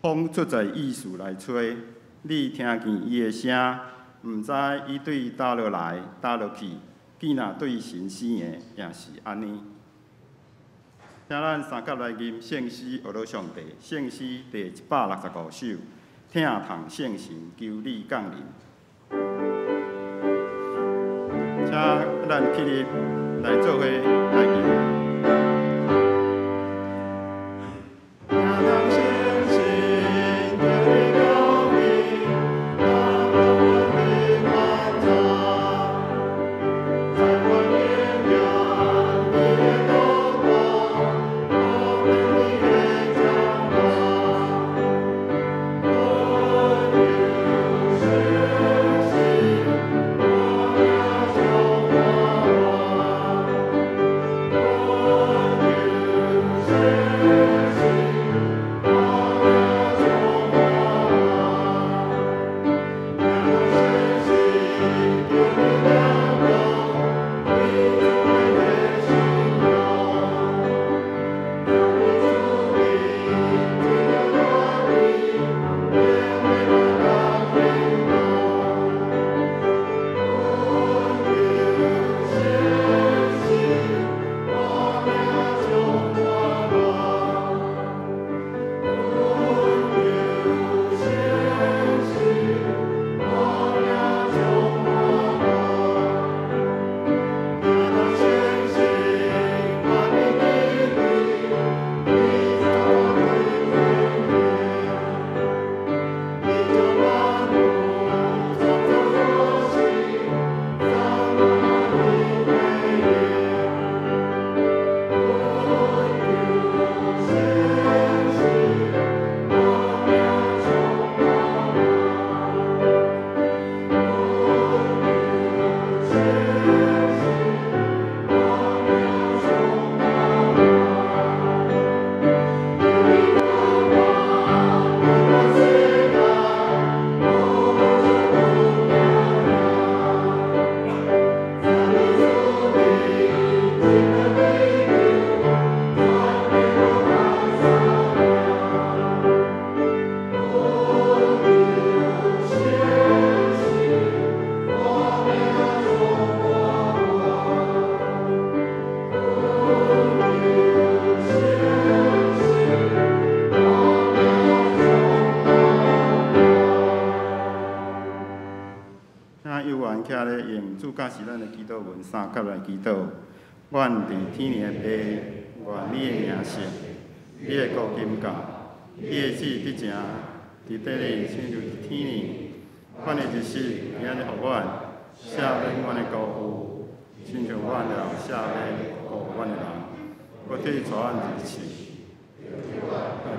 風出在意處來吹，你聽見伊的聲，毋知伊對佗落來，佗落去。囝若對神生的，也是按呢。請咱三甲來吟聖詩，學樂上帝。聖詩第165首，疼痛聖神，求你降臨。請咱起立來做伙來吟。主教是咱的祈禱文，三甲來祈禱。阮佇天頂的父，願你的名聖，你的國臨到，你的旨意執行，佇地裡親像佇天頂。阮的日食今仔日予阮，赦免阮的辜負，親像阮也赦免辜負阮的人。無替帶阮入試，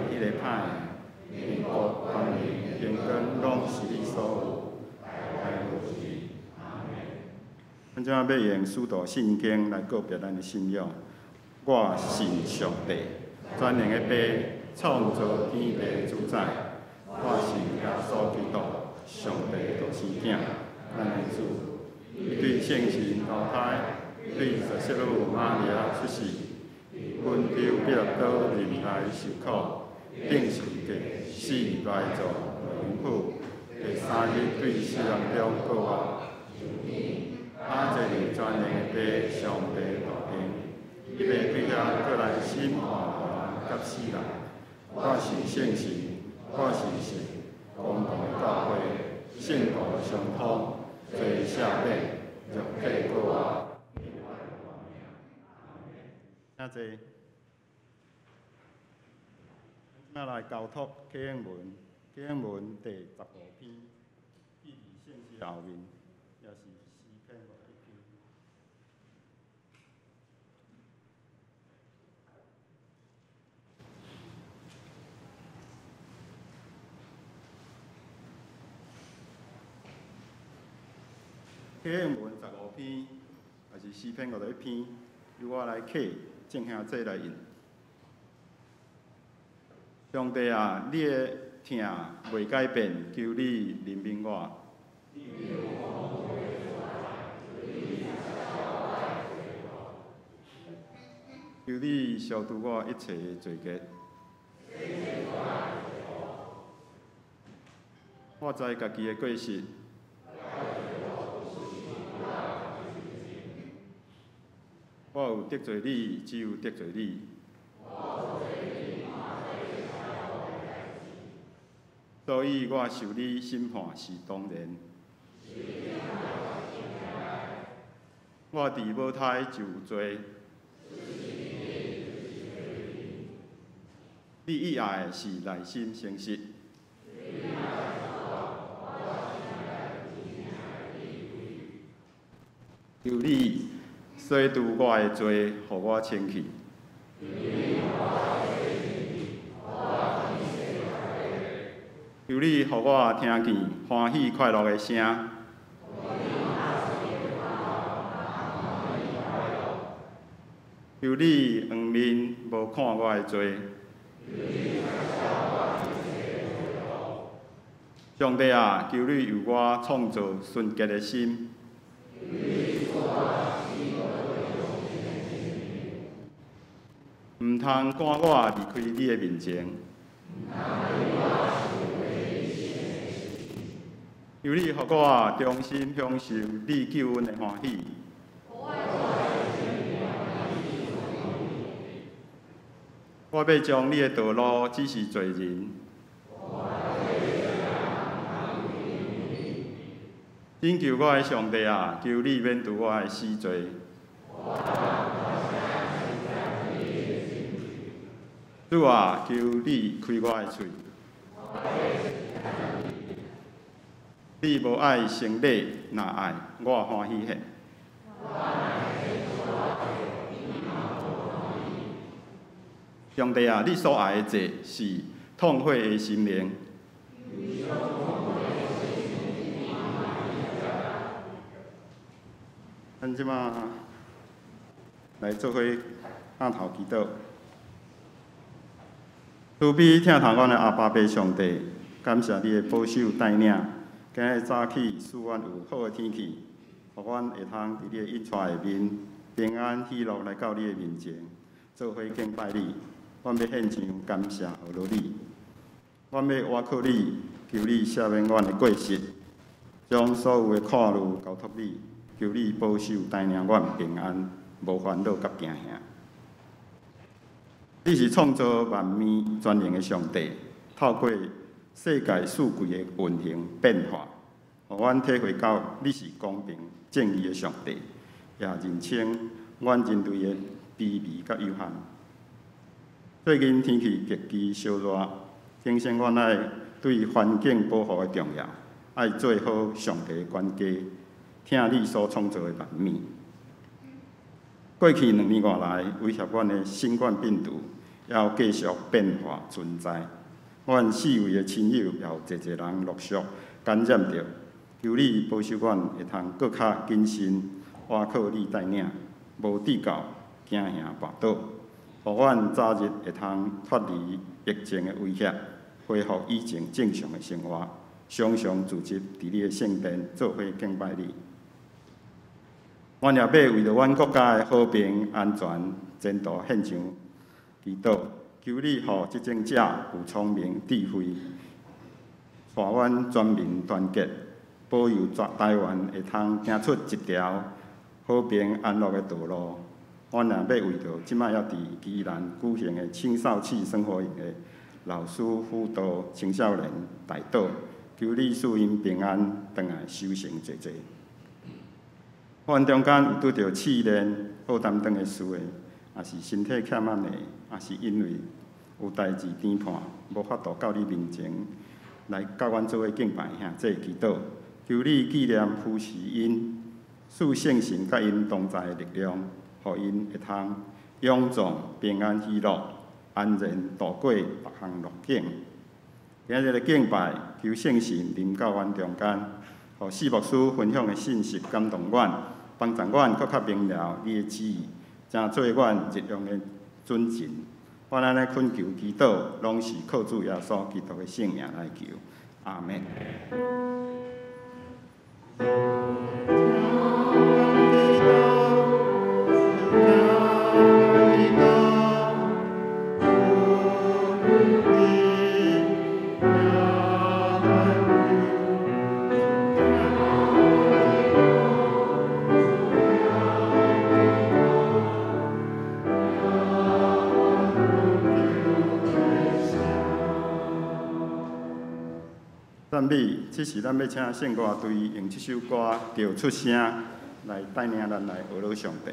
彼个歹的，因國權力榮光攏是你所有。咱這馬欲用使徒信經來告別咱的信仰。我信上帝，全能的父，創造天地的主宰。我信耶穌基督，上帝的獨生囝，咱的主。伊對聖神投胎，對若瑟母瑪利亞出世，本丟彼拉多忍耐受苦，釘十字架，死埋葬落陰府，第三日對死人中復活。啊！坐佇全能的父上帝右邊，伊欲對遐閣來審判活人佮死人。我信聖神，我信聖公共的教會，聖徒相通，罪赦免，肉體復活。請坐。咱來交託啟應文，啟應文第15篇，記佇聖詩後面，也是詩篇51篇。啟應文15篇，也是詩篇51篇，由我來啟，眾兄弟來應。上帝啊，你的疼袂改變，求你憐憫我。求你消除我一切的罪孽。我知家己的過失。我有得罪你，只有得罪你。所以我受你審判是當然。我佇母胎就有罪。你意愛的是內心誠實。求你洗除我的罪，予我清氣。求你予我聽見歡喜快樂的聲。求你仰面無看我的罪。上帝啊，求你為我創造純潔的心。毋通趕我離開你的面前。求你予我重新享受你救恩的歡喜。我欲將你的道路指示罪人。拯救我的上帝啊，求你免除我的死罪。主啊，求你開我的喙。你無愛成禮，若愛我歡喜獻。上帝啊，你所愛的祭是痛悔的心靈。咱這馬來做伙按頭祈禱。慈悲疼痛阮的阿爸父上帝，感謝你的保守帶領。今日早起賜阮有好的天氣，予阮會通佇你的恩帶下面平安喜樂來到你的面前，做伙敬拜你。阮欲獻上感謝予你，阮欲倚靠你，求你赦免阮的過失，將所有的苦慮交託你，求你保守帶領阮平安，無煩惱佮驚嚇。你是創造萬物全能的上帝，透過世界四季的運行變化，予阮體會到你是公平正義的上帝，也認清阮人類的卑微佮有限。最近天氣極其燒熱，警醒阮愛對環境保護的重要，愛做好上帝的管家，疼你所創造的萬物。過去2年外來，威脅阮的新冠病毒，猶繼續變化存在。阮四圍的親友也有濟濟人陸續感染著，求你保守阮會通閣較謹慎，倚靠你帶領，無致到驚嚇跋倒，予阮早日會通脫離疫情的威脅，恢復以前正常的生活，常常聚集佇你的聖殿做伙敬拜你。阮也欲為著阮國家的和平安全前途獻上祈禱，求你予執政者有聰明智慧，帶阮全民團結，保佑全台灣會通行出一條和平安樂的道路。阮也欲為著這擺猶佇宜蘭舉行的青少契生活營的老師輔導青少年代禱，求你賜𪜶平安，轉來修成濟濟。阮中間有拄著試煉、好擔當的事的，抑是身體欠壓的，抑是因為有代誌顛判，無法度到你面前來佮阮做伙敬拜兄弟祈禱，求你紀念扶持𪜶，賜聖神佮𪜶同在的力量，予𪜶會通勇壯、平安、喜樂，安然度過逐項逆境。今日的敬拜，求聖神臨到阮中間，予四牧師分享的信息感動阮，幫助阮閣較明了你的旨意，成做阮日用的準繩。阮按呢懇求祈禱，攏是靠主耶穌基督的聖名來求，阿們。美，这时咱欲请圣歌队用这首歌《著出声》来带领咱来学乐上帝。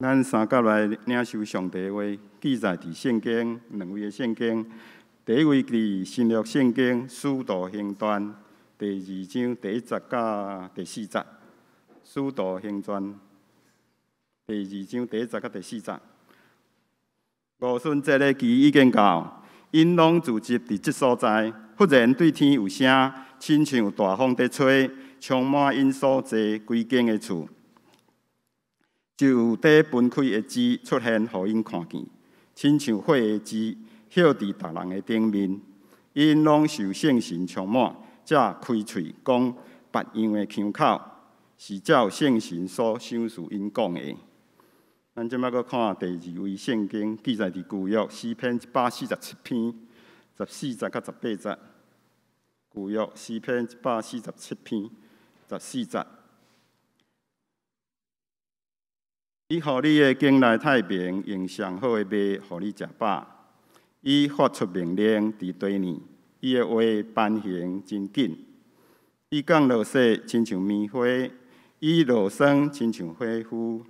咱三甲來領受上帝的話，記載佇聖經兩位的聖經，第一位佇新約聖經使徒行傳第二章第一節到第四節，使徒行傳第二章第一節到第四節。五旬節的期已經到，𪜶攏聚集佇這所在。忽然對天有聲，親像大風佇吹，充滿𪜶所坐規間的厝。就有塊分開的舌出現，予𪜶看見，親像火的舌，歇佇逐人的頂面。𪜶攏受聖神充滿，才開喙講別樣的腔口，是照聖神所賞賜𪜶講的。咱這擺閣看第二位聖經記載佇舊約詩篇147篇14節到18節。舊約詩篇147篇14節。伊予你的境內太平，用上好的麥予你食飽。伊發出命令佇地呢，伊的話頒行真緊。伊降落雪，親像棉花；伊落霜，親像火烌。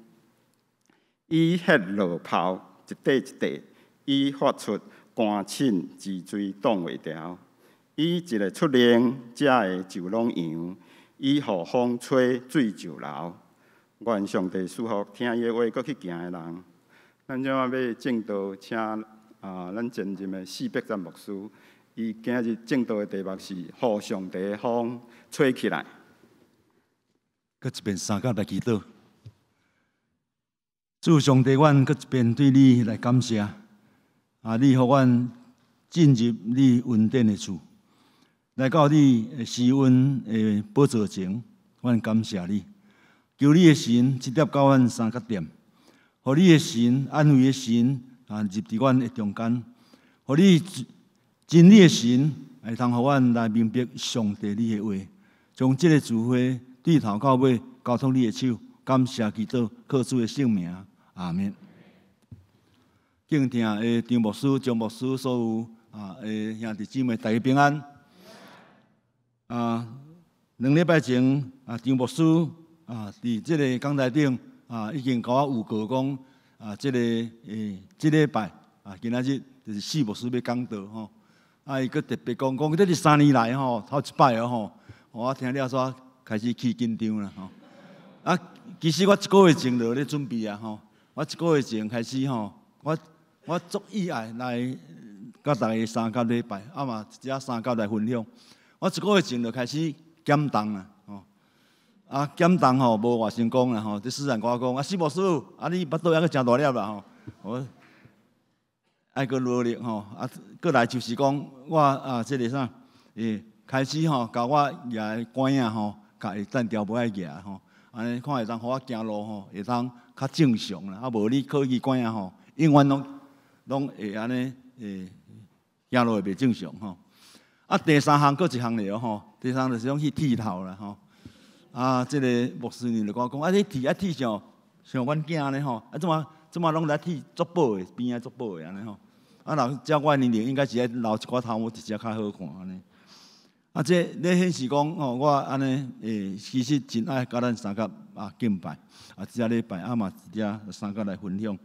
伊歇落泡，一塊一塊。伊發出乾凊之水擋袂牢。伊一个出令，遮的就攏揚。伊予風吹，水就流。願上帝賜福聽伊的話，閣去行的人。咱這擺欲證道，請啊，咱前任的四百站牧師，伊今日證道的題目是“予上帝的風吹起來”。閣一遍三甲來祈禱，主上帝，阮閣一遍對你來感謝。啊，你予阮進入你恩典的厝，來到你的施恩的寶座前，阮感謝你。求你的神直接到阮三角點，予你的神安慰的神啊入佇阮的中間，予你真理的神會通予阮來明白上帝你的話。將這個聚會對頭到尾交託你的手，感謝祈禱，靠主的聖名，阿們。敬聽的張牧師、張牧師，所有啊的兄弟姊妹，大家平安。2禮拜前啊，張牧師啊，佇這個講台頂啊，已經共我預告講啊，這個這禮拜啊，今仔日就是四牧師欲講道吼。啊，伊閣特別講講，這是3年來吼頭一擺哦吼，我聽了煞開始起緊張啦吼。啊，其實我一個月前就咧準備啊吼，我一個月前開始吼，我足意愛來佮大家相佮禮拜，啊嘛遮相佮來分享。我一個月前就開始減重啦吼，啊減重吼無偌成功啦吼，這師長共我講，啊四牧師，啊你腹肚猶閣誠大粒啦吼，我愛閣努力吼，啊閣來就是講我啊這個啥，開始吼，共我舉的拐仔吼，共會單調無愛舉吼，按呢看會當予我行路吼，會當較正常啦。啊無你靠去拐仔吼，永遠攏會按呢行路會袂正常吼。啊第三項閣一項爾吼，第三項就是講去剃頭啦吼。啊，這個牧師娘就共我講，啊你剃愛剃像像阮囝按呢吼，啊這馬攏來剃足薄的，邊仔足薄的按呢吼。啊，若照我年齡，應該是愛留一寡頭毛，一隻較好看按呢。啊，這咧顯示講吼，我按呢其實真愛佮咱相佮啊敬拜，啊，這禮拜啊嘛這相佮來分享。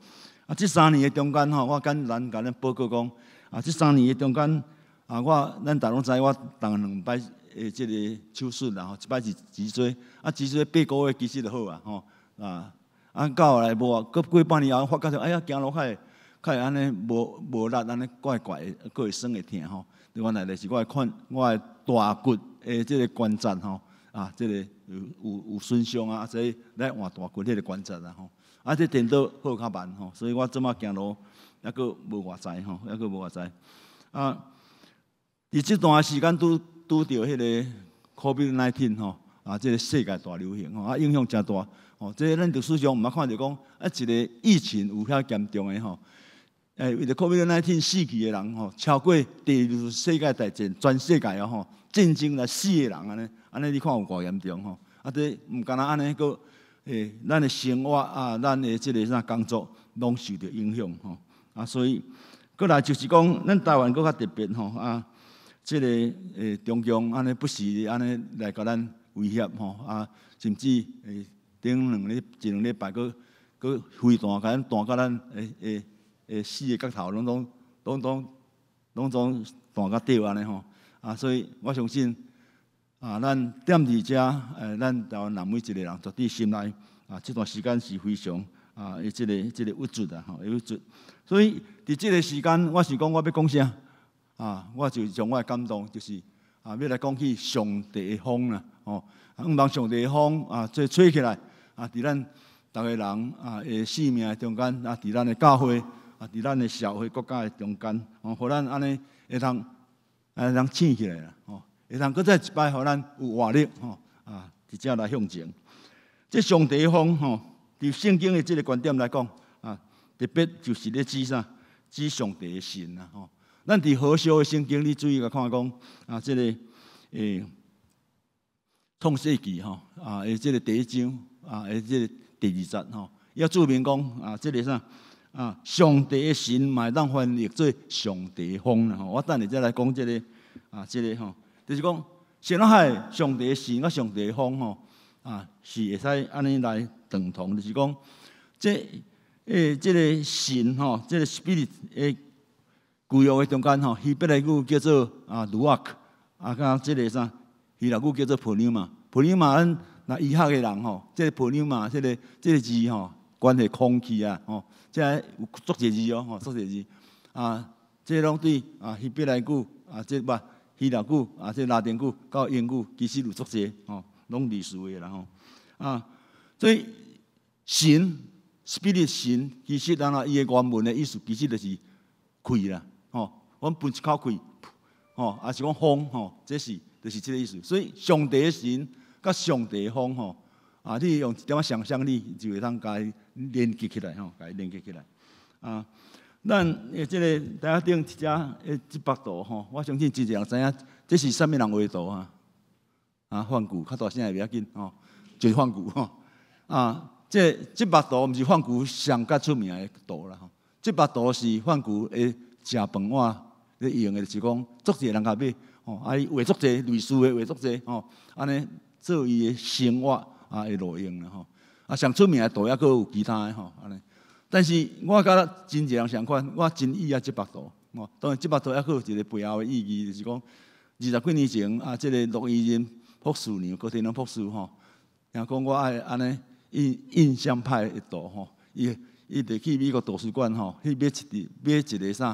啊，這三年的中間吼，我簡單共咱報告講，啊，這三年的中間啊，我咱大家攏知我動兩擺的這個手術啦吼，一擺是脊椎，啊，脊椎8個月其實就好啊吼，啊，到後來無啊，閣過半年後發覺說，哎呀，行路較會按呢無無力，按呢怪怪的，閣會酸會疼吼。原來就是我的看我的大骨的這個關節吼，啊，這個有損傷啊，所以來換大骨彼個關節啊吼。啊，這顛倒好較慢吼，所以我這馬行路猶閣無偌知吼，猶閣無偌知。啊，佇這段時間拄著彼個 COVID-19 吼，啊，這個世界大流行吼，啊，影響誠大。吼，這咱歷史上毋捌看著講啊，一個疫情有遐嚴重的吼。為著 COVID-19 死去的人吼，超過第二次世界大戰全世界哦吼，戰爭來死的人按呢，按呢你看有偌嚴重吼？啊，這毋干焦按呢，閣咱的生活啊，咱的這個啥工作攏受著影響吼。啊，所以閣來就是講，咱台灣閣較特別吼啊，這個中共按呢不時按呢來共咱威脅吼啊，甚至頂一兩禮拜閣閣飛彈共咱彈共咱四个角頭攏總彈甲倒按呢吼，啊，所以我相信啊，咱踮佇遮，咱台灣人每一個人絕對心內啊，這段時間是非常啊，伊這個鬱卒啊，吼，鬱卒。所以佇這個時間，我想講我欲講啥啊？我就將我的感動，就是啊，欲來講起上帝的風啦，吼，向望上帝的風啊，這吹起來啊，佇咱逐个人啊的生命中間啊，佇咱的教會。啊，佇咱的社會國家的中間，吼，予咱按呢會當醒起來啦，吼，會當閣再一擺，予咱有活力，吼，啊，佇遮來向前。這上帝的風，吼，佇聖經的這個觀點來講，啊，特別就是咧指啥？指上帝的神啊，吼。咱佇何修的聖經，你注意共看講，啊，這個創世記，吼，啊，的這個第一章，啊，的這個第二節，吼，要注明講，啊，這個啥？啊，上帝的神嘛會當翻譯做上帝的風啦吼。我等下再來講這個啊，這個吼，就是講，先海上帝的神佮上帝的風吼，啊，是會使按呢來等同，就是講，這個神吼，這個 spirit 的舊約的中間吼，希伯來語叫做啊魯亞克，啊，佮這個啥希臘語叫做 pneuma，pneuma 咱若醫學的人吼，這個 pneuma 這個字吼，關係空氣啊，吼。這有足濟字哦，吼，足濟字啊，這攏對啊希伯來語啊，這不希臘語啊，這拉丁語到英語，其實有足濟吼，攏類似的啦吼。啊，所以神 spirit 神，其實咱啊伊的原文的意思，其實就是氣啦，吼，阮噴一口氣，吼，抑是講風吼，這是就是這個意思。所以上帝的神佮上帝的風吼，啊，你用一點仔想象力就會當共伊連結起來吼，共伊連結起來。啊，咱的這個台仔頂這隻的這幅圖吼，我相信真濟人知影，這是啥物人畫的圖啊？啊，梵谷較大聲會袂要緊吼，就是梵谷吼。啊，這幅圖毋是梵谷上較出名的圖啦吼。這幅圖是梵谷的食飯碗咧用的，就是講足濟人共買吼，啊伊畫足濟類似的畫足濟吼，按呢做伊的生活啊的路用啦吼。啊，上出名的圖猶閣有其他的吼，按呢。但是我佮真濟人相款，我真喜愛這幅圖。哦，當然這幅圖猶閣有一個背後的意義，就是講20幾年前啊，這個駱以仁博士呢，高天龍博士吼，聽講我愛按呢印象派的圖吼，伊就去美國圖書館吼，去買一個啥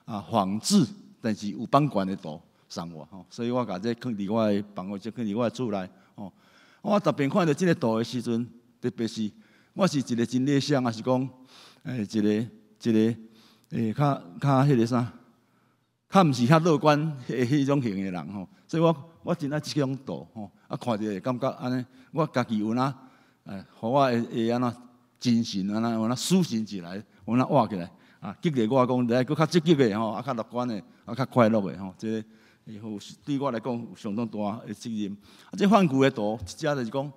啊仿製，但是有版權的圖送我吼，所以我共這囥佇我的辦公室，囥佇我的厝內吼。我特別看著這個圖的時陣，特別是我是一個真理想，抑是講一個較彼個啥，較毋是遐樂觀的彼種型的人吼，所以我真愛這種圖吼，啊看著會感覺按呢，我家己有哪予我會按怎精神按怎有哪甦醒起來，有哪活起來啊，激勵我講來閣較積極的吼，啊較樂觀的，啊較快樂的吼，這個會對我來講有相當大的責任。啊，這梵谷的圖，一隻就是講，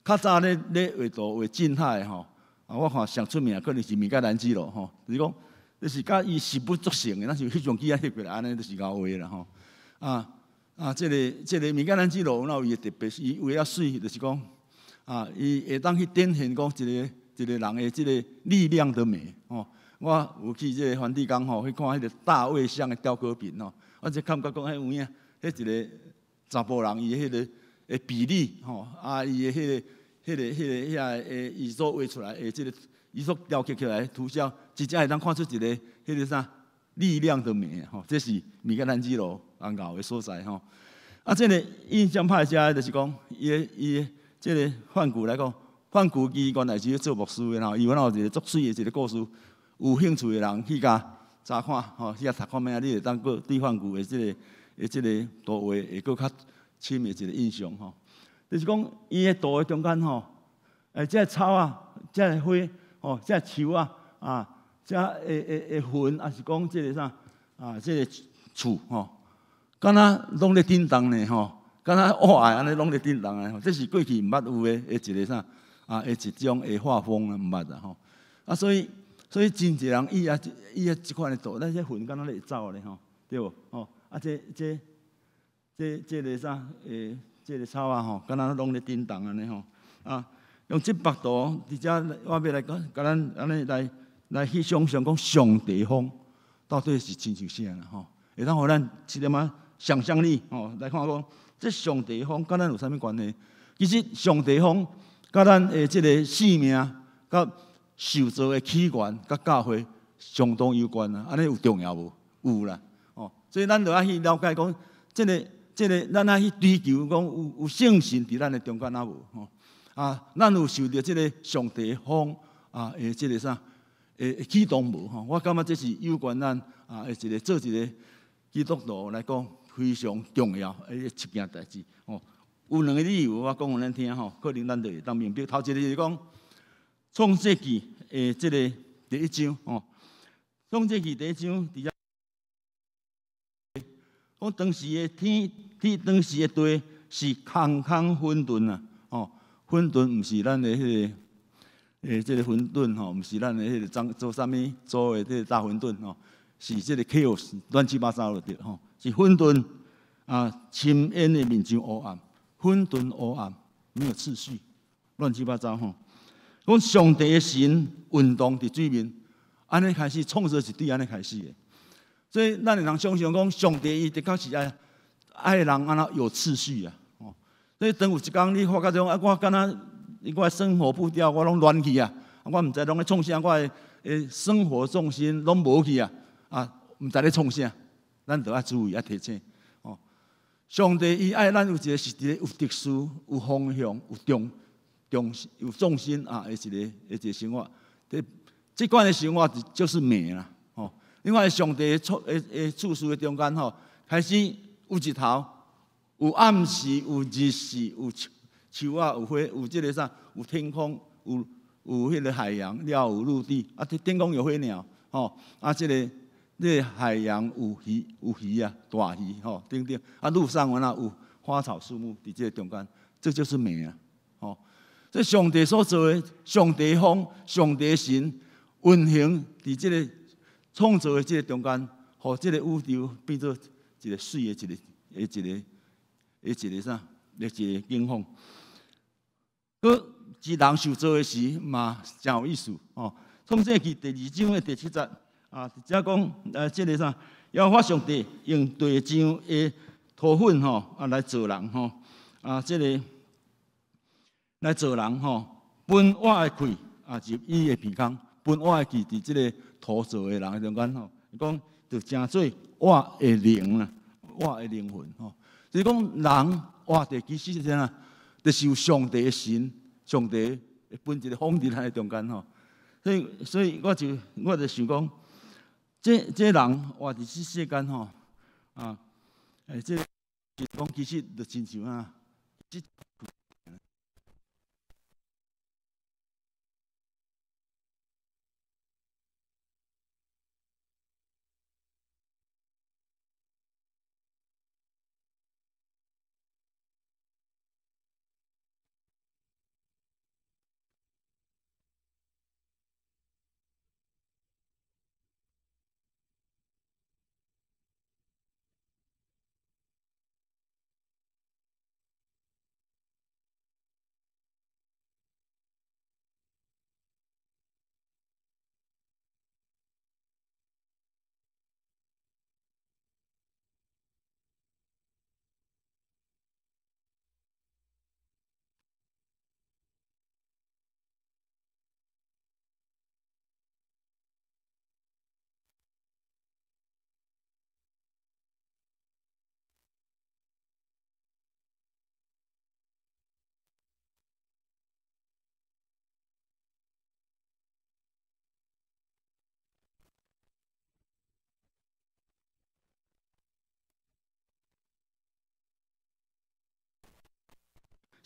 較早咧畫圖畫靜態的吼，啊我看上出名可能是米開朗基羅吼，就是講。就是佮伊實物足像的，咱是翕相機仔翕過來，按呢就是𠢕畫啦吼。啊，這個米開朗基羅有伊的特別，伊畫了媠，就是講啊，伊會當去展現講一個一個人的這個力量的美吼。我有去這個梵蒂岡吼，去看彼個大衛像的雕刻品吼，我就感覺講彼有影，彼一個查埔人伊的彼個的比例吼，啊，伊的彼個遐個伊所畫出來的這個。伊所雕刻起來的圖像，真正會當看出一個彼個啥力量的美吼，這是米開朗基羅啊𠢕的所在吼。啊，這個印象派遮就是講，伊的這個梵谷來講，梵谷伊原來是做牧師的吼，伊原來有一個足媠的一個故事，有興趣的人去共查看吼，去共讀看覓仔，你會當閣對梵谷的這個圖畫會閣較深的一個印象吼。就是講，伊的圖的中間吼，這個草仔，這個花。哦，這樹仔，啊，這的雲，抑是講這個啥，啊，這個厝吼，敢若攏咧振動呢吼，敢若活的按呢攏咧振動的吼，這是過去毋捌有的一個啥，啊，的一種的畫風啊，毋捌啊吼。啊，所以真濟人喜愛這款的圖，咱這雲敢若咧走咧吼，對無？吼，啊，這個啥，這個草仔吼，敢若攏咧振動按呢吼，啊。用這幅圖，佇遮我欲來講，共咱按呢來去想象講上帝風到底是親像啥啦吼？會當予咱一點仔想象力吼來看講，這上帝風佮咱有啥物關係？其實上帝風佮咱的這個生命、佮受造的起源、佮教會相當有關啊！按呢有重要無？有啦，哦，所以咱著愛去了解講，這個，咱愛去追求講有聖神佇咱的中間抑無吼？啊，咱有受著這個上帝風啊，的這個啥，會啟動無吼？我感覺這是有關咱啊，一個做一個基督徒來講非常重要的一件代誌吼。有兩個理由，我講予咱聽吼，可能咱就會當明白。頭一個就是講創世記的這個第一章吼，創世記第一章佇遐講當時的天，天當時的地是空空混沌啊，吼。混沌毋是咱的彼個，這個混沌吼，毋是咱的彼個裝做啥物做的這個大混沌吼，是這個 chaos 亂七八糟的對吼，是混沌啊，深淵的面上烏暗，混沌烏暗，沒有秩序，亂七八糟吼。講上帝的神運動佇水面，按呢開始創造是對按呢開始的，所以咱會通想象講，上帝伊的確是愛人按怎有秩序啊。所以當有一工你發覺講啊，我敢若我的生活步調我攏亂去啊，我毋知攏咧創啥，我的生活重心攏無去啊，啊，毋知咧創啥，咱著愛注意愛提醒哦。上帝伊愛咱有一個是一個有秩序、有方向、有重重有重心啊，的一個生活。這款的生活就是美啦，吼。另外，上帝創的次序的中間吼，開始有日頭。有暗時，有日時，有樹樹仔，有花，有這個啥？有天空，有彼個海洋，了有陸地。啊，天空有飛鳥，吼！啊，這個海洋有魚，有魚啊，大魚吼，等等。啊，陸上有哪有花草樹木佇這个中間，這就是美啊！吼，這上帝所造的，上帝風、上帝神運行佇這个創造的這个中間，予這个宇宙變做一个媠的一个、的一个、的一个啥？的一个景況。閣是人受造的時嘛，誠有意思吼。創世記第二章的第七節啊，直接講這个啥？耶和華上帝用地上的土粉吼啊來造人吼啊，這个來造人吼，噴活的氣啊入伊的鼻孔，噴活的氣佇這个土造的人的中間吼，伊講就成做活的靈啦，活的靈魂吼。就是講人活著其實是啥？就是有上帝的神，上帝噴一个風佇咱的中間吼。所以我就想講，這人活佇這世間吼，啊，這是講其實就親像啊，這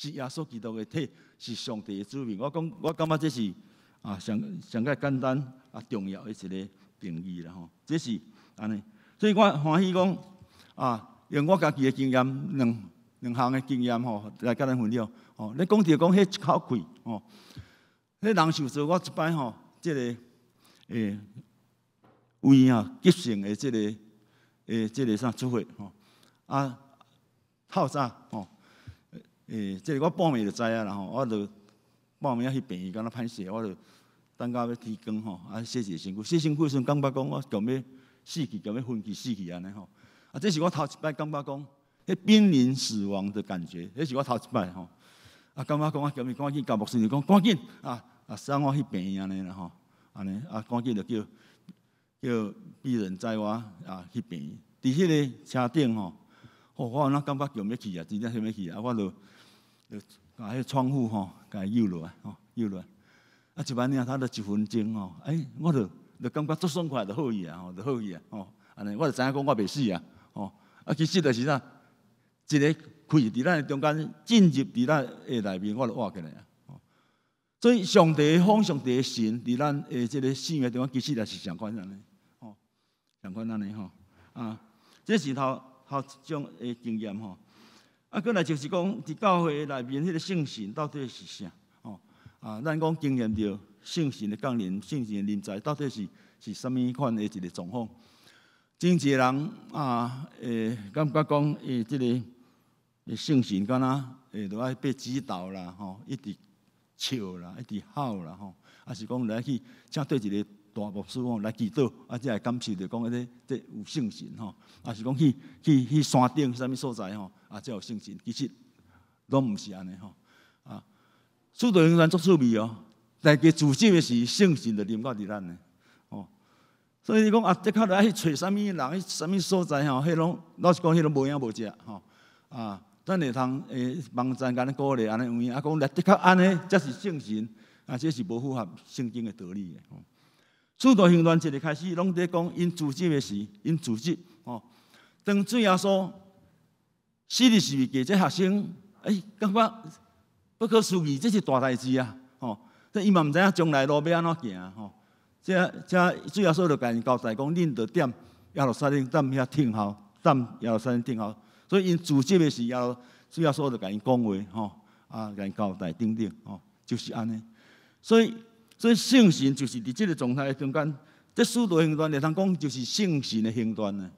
是耶穌基督的體，是上帝的子民。我講，我感覺這是啊，上上較簡單啊，重要的一個定義啦吼。這是按呢，所以我歡喜講啊，用我家己的經驗，兩項的經驗吼，來佮咱分享。吼，你講著講彼一口氣吼，彼人受造我一擺吼，這个胃啊急性的這个這个啥出血吼，啊透早吼。這个我半暝就知影啦吼，我就半暝仔去病院，敢若歹勢，我就等到欲天光吼，啊洗一个身軀，洗身軀的時陣感覺講我強欲死去，強欲昏去死去按呢吼。啊，這是我頭一擺感覺講，彼瀕臨死亡的感覺，彼是我頭一擺吼。啊，感覺講我強欲趕緊共牧師娘講，趕緊啊啊送我去病院按呢啦吼，按呢啊趕緊就叫鄙人載我啊去病院。佇彼个車頂吼，吼我有哪感覺強欲去啊，真正想欲去啊，我就就共彼窗戶吼，共伊扭落來吼，扭落來。啊，一擺爾，差不多一分鐘吼，欸，我就就感覺足爽快，就好去啊，吼，就好去啊，吼。按呢，我就知影講我袂死啊，吼。啊，其實就是啥，一个氣佇咱的中間進入佇咱的內面，我就活起來啊。所以上帝的風，上帝的神，佇咱的這个生命中間，其實也是相款按呢，吼，相款按呢吼。啊，這是頭頭一種的經驗吼。啊，閣來就是講，佇教會內面彼个聖神到底是啥？吼啊，咱講經驗著聖神的降臨、聖神的臨在，到底是啥物款的一个狀況？真濟人啊，會感覺講，伊這个聖神敢若會著愛被指導啦，吼，一直笑啦，一直吼啦，吼，啊是講來去請對一个大牧師吼來祈禱，啊，才會感受著講，這有聖神吼，啊是講去山頂啥物所在吼，啊，才有聖神，其實攏毋是按呢吼。啊，使徒行傳足趣味哦，大家自責的時，聖神就臨到佇咱呢，吼。所以你講啊，的確來去揣啥物人，去啥物所在吼，彼攏老實講，彼攏無影無跡吼。啊，咱會通網站共咱鼓勵按呢有影，啊講來的確按呢，才是聖神，啊，這是無符合聖經的道理的。使徒行傳一个開始，攏佇講𪜶自責的時，𪜶自責吼。當主耶穌死佇十字架，這學生欸，感覺不可思議，這是大代誌啊！吼，這伊嘛毋知影將來路欲按怎行吼。這主耶穌就共𪜶交代講，恁著踮耶路撒冷，踮遐等候，踮耶路撒冷等候，所以𪜶自執的時候，主耶穌就共𪜶講話吼，啊，共𪜶交代等等吼，就是按呢。所以聖神就是佇這个狀態中間，這使徒行傳會當講就是聖神的行傳呢。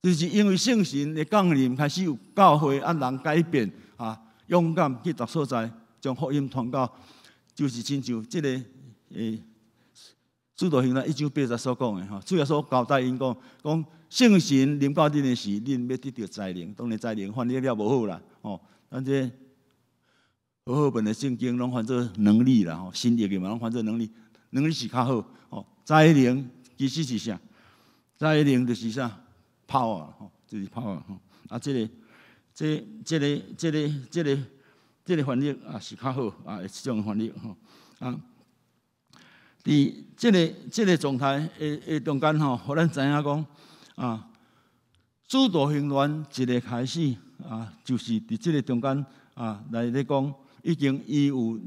就是因為聖神的降臨，開始有教會啊人改變啊，勇敢去逐所在將福音傳到，就是親像這个使徒行傳一章八節所講的吼，主耶穌交代𪜶講，講聖神臨到恁的時，恁欲得著才能。當然才能翻譯了無好啦，吼，咱這和合本的聖經攏翻做能力啦，吼，新譯的嘛攏翻做能力，能力是較好，吼，才能其實是啥？才能就是啥？power 吼，就是 power 吼。啊，這个、這、這个、這个、這个、這个翻譯啊是較好啊，這種翻譯吼啊。佇這个這个狀態的中間吼，予咱知影講啊，使徒行傳一个開始啊，就是佇這个中間啊來咧講，已經伊有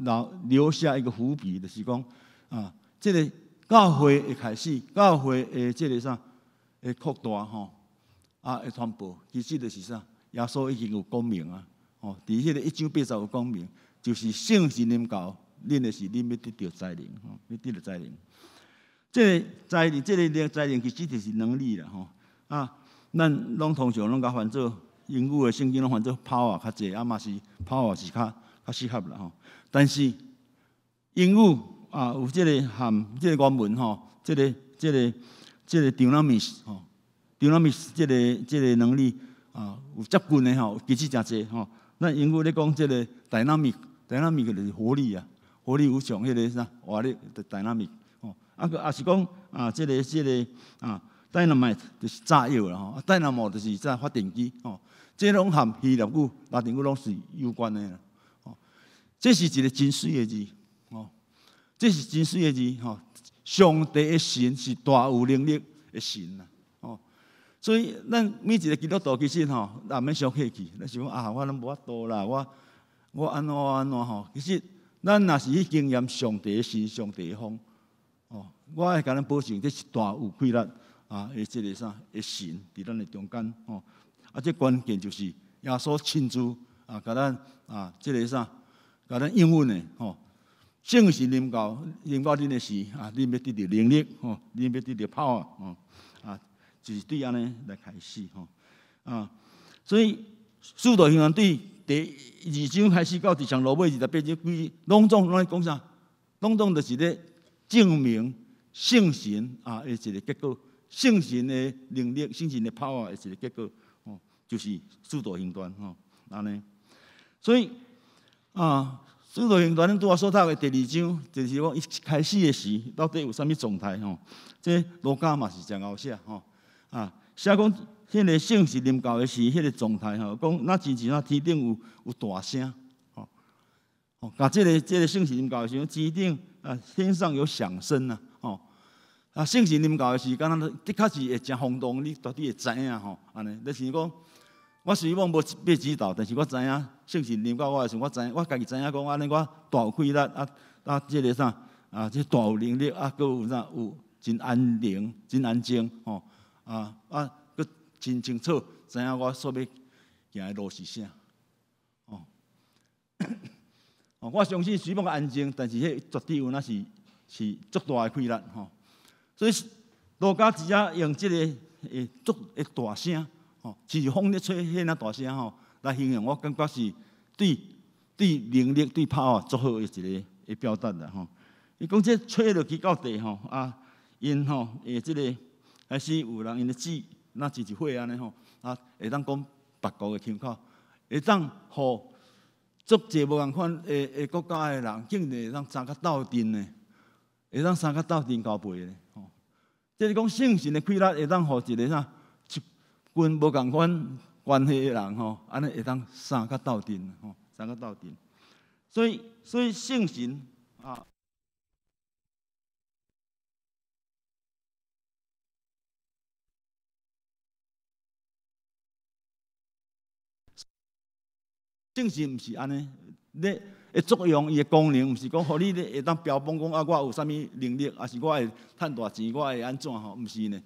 留下一個伏筆，就是講啊，這个教會的開始，教會的這个啥的擴大吼，啊，的傳播，其實就是啥？耶穌已經有講明啊，吼，佇彼个一章八節有講明，就是聖神臨到恁的時，恁欲得著才能，吼，欲得著才能。這个才能，這个才能其實就是能力啦，吼。啊，咱攏通常攏共翻做英語的聖經，攏翻做 power 較濟，啊嘛是 power 是較適合啦，吼。但是英語啊，有這个含這个原文吼，這个這个這个 dunamis 吼，dunamis 這个這个能力啊，有接近的吼，其實誠濟吼。咱英語咧講這个 dynamic，dynamic 就是活力啊。活力無窮，彼个啥活力的 dynamic 吼，啊閣也是講啊，這个這个啊，dynamite 就是炸藥啦吼，啊，dynamo 就是這發電機吼，這攏和希臘語、拉丁語攏是有關的啦。吼，這是一个真媠的字吼，這是真媠的字吼。上帝的神是大有能力的神啦，吼，所以咱每一个基督徒其實吼，也免傷客氣，咱想講啊，我攏無法度啦，我按怎按怎吼，其實。咱若是去經驗上帝的神、上帝的風，哦，我會共咱保證，這是大有氣力啊！的這个啥的神佇咱的中間，吼，啊，這關鍵就是耶穌親自啊，共咱啊，這个啥，共咱應允的，吼，聖神臨到臨到恁的時啊，恁欲得著能力，吼，恁欲得著 power，吼，啊，就是對按呢來開始，吼，啊，所以使徒行傳對第二章開始到佇上落尾28章，規攏總攏咧講啥？攏總就是咧證明聖神啊的一个結果，聖神的能力、聖神的 power 的一个結果，吼，就是使徒行傳吼，按呢。所以啊，使徒行傳咱拄仔所讀的第二章，就是講伊開始的時，到底有啥物狀態吼？這路加嘛是誠𠢕寫吼，啊，寫講。彼个聖神臨到的時，彼个狀態吼，講若親像那天頂有大聲，吼，吼，共這个這个聖神臨到的時，天頂啊，天上有響聲啊，吼，啊，聖神臨到的時，敢若的確是會誠轟動，你絕對會知影吼，按呢，就是講，我雖講無被指導，但是我知影聖神臨到我的時，我知影我家己知影講，按呢我大有氣力啊啊，這个啥啊，這大有能力啊，閣有啥有真安寧、真安靜，吼，啊啊。真清楚，知影我所欲行的路是啥，哦，哦，我相信雖講安靜，但是彼絕對有那是是足大的氣力吼。所以路加直接用這个會足會大聲，吼，親像風咧吹彼若大聲吼，來形容，我感覺是對對能力對 power 足好的一个的表達啦吼。伊講這吹落去到地吼，啊，𪜶吼會這个開始有人𪜶的舌。若親像火按呢吼，啊，會當講別國的腔口，會當予足濟無仝款的的國家的人，竟然會當相佮鬥陣呢，會當相佮鬥陣交陪呢，吼。這是講聖神的氣力會當予一个啥一群無仝款關係的人吼，按呢會當相佮鬥陣吼，相佮鬥陣。所以，所以聖神啊。聖神毋是按呢，咧的作用，伊的功能，毋是講予你咧會當標榜講啊，我有啥物能力，抑是我會趁大錢，我會按怎吼？毋是呢。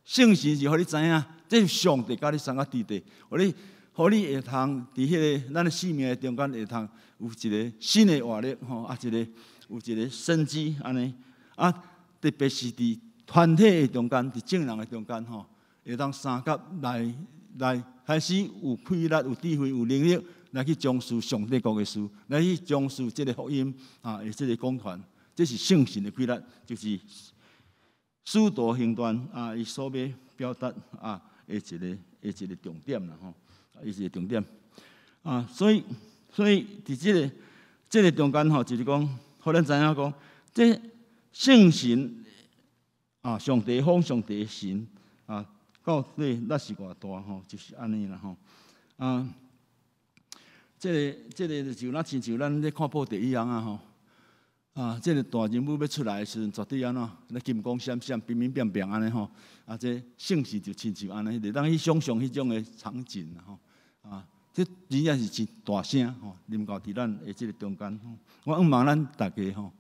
聖神是予你知影，這是上帝佮你相佮佇佇，予你會通佇彼个咱的生命的中間會通有一个新的活力吼，啊，有一个生機按呢，啊，特別是佇團體的中間，佇眾人的中間吼，會當相佮來開始有氣力、有智慧、有能力來去從事上帝國的事，來去從事這个福音啊，的這个講傳，這是聖神的氣力，就是使徒行傳啊，伊所欲表達啊，的一个重點啦吼，伊一个重點啊，所以佇這個中間吼，就是講，予咱知影講，這聖神啊，上帝風，上帝神啊，到底力是偌大吼，就是按呢啦吼啊，這個就若親像咱咧看報紙一樣啊吼。啊，這个大人物欲出來的時陣，絕對按怎？咧金光閃閃、乒乒乓乓按呢吼。啊，這聖神就親像按呢，會當去想象彼種的場景吼。啊，這真正是真大聲吼，臨到佇咱的這个中間。我向望咱大家吼，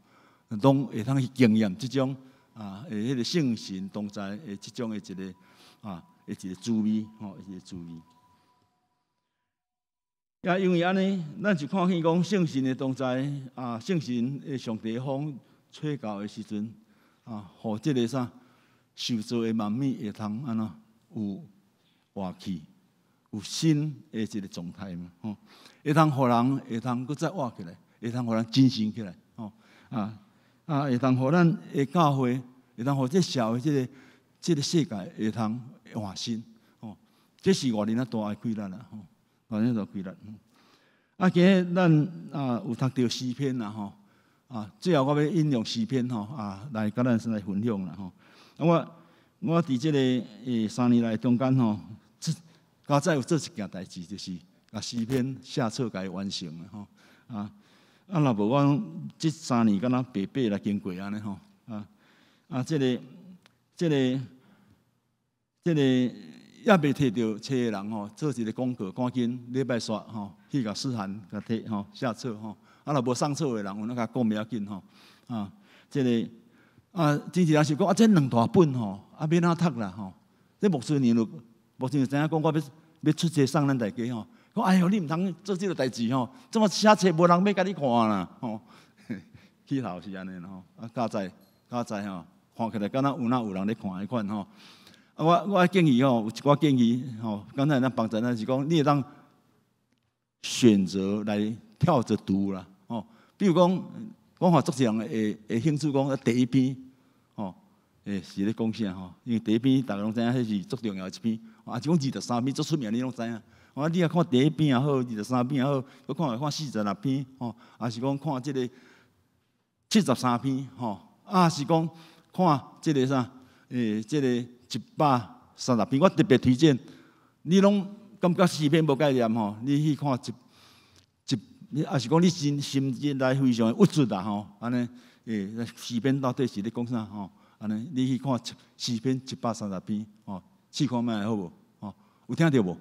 攏會通去經驗這種啊，的彼个聖神同在的這種的一个啊，的一个滋味吼，一个滋味。也因為按呢，咱就看見講聖神的同在啊，聖神的上帝風吹到的時陣啊，予這个啥受造的萬物會通按怎有活氣，有新的一个狀態嘛吼，會通予人會通閣再活起來，會通予人精神起來吼啊啊，會通予咱的教會，會通予這社會這個世界會通換新吼，這是偌爾仔大的氣力啦吼。偌爾大氣力。啊，今日咱啊有讀著詩篇啦吼，啊，最後我欲引用詩篇吼啊，來佮咱先來分享啦吼。啊，我佇這个3年來中間吼，較早有做一件代誌，就是共詩篇寫冊共伊完成啦吼。啊啊，若無我這三年敢若白白來經過按呢吼。啊啊，這個猶未提著冊的人吼，做一个廣告，趕緊禮拜煞吼去共思涵共提吼寫冊吼。啊，若無送冊的人，有哪共講袂要緊吼。啊，這个啊，真濟人想講啊，這兩大本吼，啊，欲按怎讀啦吼？這牧師娘就牧師娘知影講，我欲出冊送咱大家吼。講哎喲，你毋通做這个代誌吼，這麼寫冊無人欲共你看啦吼。起頭是按呢啦吼，啊，佳哉佳哉吼，看起來敢若有哪有人咧看彼款吼。啊，我建議吼，有一寡建議吼，剛才咱幫助咱是講，你會當選擇來跳著讀啦，吼。比如講，講話足濟人會興趣講第一篇，吼，是咧講啥吼？因為第一篇大家攏知影，彼是足重要的一篇。啊，是講23篇足出名，你攏知影。啊，你若看第一篇也好，23篇也好，閣看看46篇，吼，抑是講看這个73篇，吼，啊，是講看這个啥？這个130篇，我特別推薦，你攏感覺詩篇無概念吼，你去看一一，你抑是講你心心內非常的鬱卒啦吼，按呢，詩篇到底是咧講啥吼？按呢，你去看詩篇130篇，吼，試看覓好無？吼，有聽著無？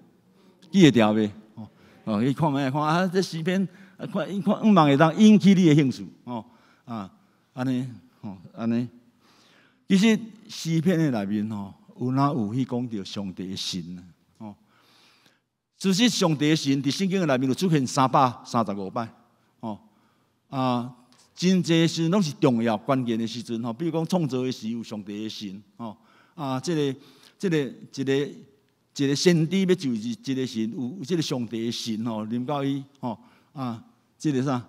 記會牢袂？吼，哦，去看覓看啊，這詩篇，啊，看看，向望會當引起你的興趣，吼，啊，按呢，吼，按呢，其實詩篇的內面吼，有哪有去講著上帝的神啊？哦，其實上帝的神佇聖經的內面就出現335擺，哦，啊，真濟時陣攏是重要關鍵的時陣吼，比如講創造的時有上帝的神，吼，啊，這個一個先知欲就一個神，有這個上帝的神吼，臨到伊吼，啊，這個啥，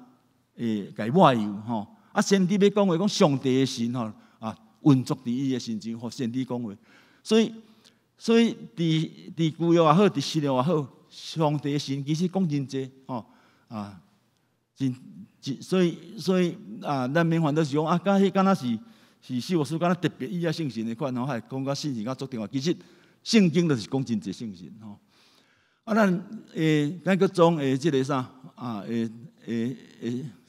會共伊抹油吼，啊，先知欲講話講上帝的神吼，啊，運作佇伊的身上，予先知講話。所以佇舊約也好，佇新約也好，上帝的神其實講真濟吼啊，真真所以啊，咱免煩惱是講啊，敢彼敢若是四牧師敢若特別伊愛聖神的款吼，還講甲聖神較足重要。其實聖經就是講真濟聖神吼。啊，咱咱閣裝這个啥啊？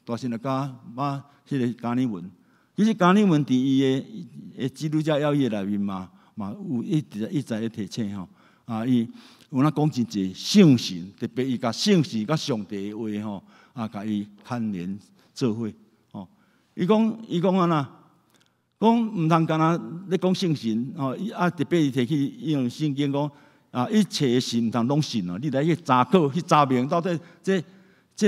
大神學家馬彼个加爾文，其實加爾文佇伊的基督教要義內面嘛，嘛有一直一再咧提醒吼，啊，伊有哪講真濟聖神，特別伊共聖神佮上帝的話吼，啊，共伊牽連做伙吼。伊講按怎？講毋通干焦咧講聖神吼，啊特別伊提起用聖經講啊，一切的神毋通攏信哦，你來去查考去查明到底這